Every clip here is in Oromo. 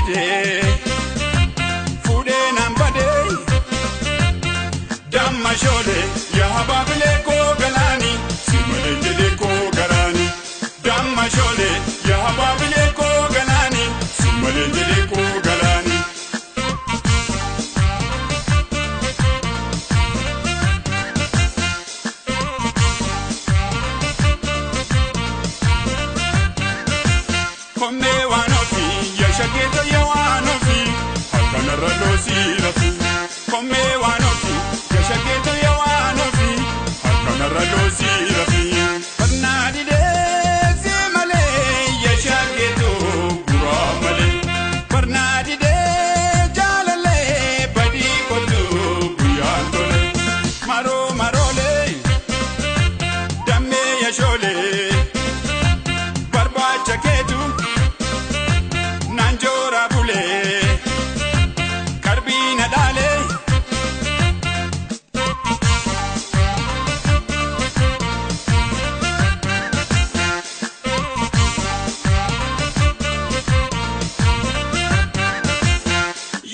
didee fuudhee naan badee damma shoolee yaa baabilee koo galaani si malee jedhee koo garaani damma shoolee yaa baabilee koo galaani si malee jedhee koo galaani. Kommee waan ofii yaa shakeeto yaa waan ofii akkanarra loosii rafi. Kommee waan ofii yaa shakeeto yaa waan ofii akkanarra loosii rafi. Barnaa didee si malee yaa shakeeto guraa malee. Barnaa didee jaalalee badii kottu guyyaan tole. Maroo maroolee dammee yaa shoolee barbaacha keetu. Nanjoora bulee karbiina dhaalee.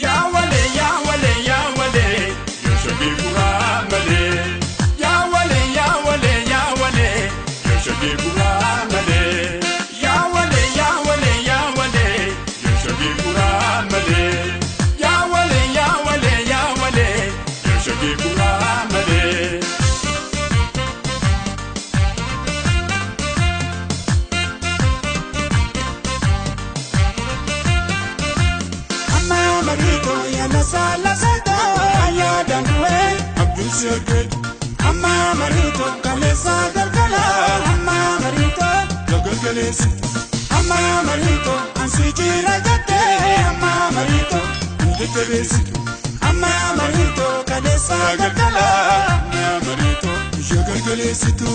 Yaa walee yaa walee yaa walee yoo shagee guraa malee. Yaa walee yaa walee yaa walee yoo shagee guraa malee. Yaa walee yaa walee yaa walee yoo shagee guraa malee. Yaa walee yaa walee yaa walee yoo shagee guraa malee. Amma marito ya lasa lasa to ya dandwe Abdul Shagee Amma marito kalesa galgala Amma marito galgaleessi Amma marito ansi jira jatte Amma marito jajjabeessi Amma marito kalesa galgala Amma marito yoo galgaleessitu.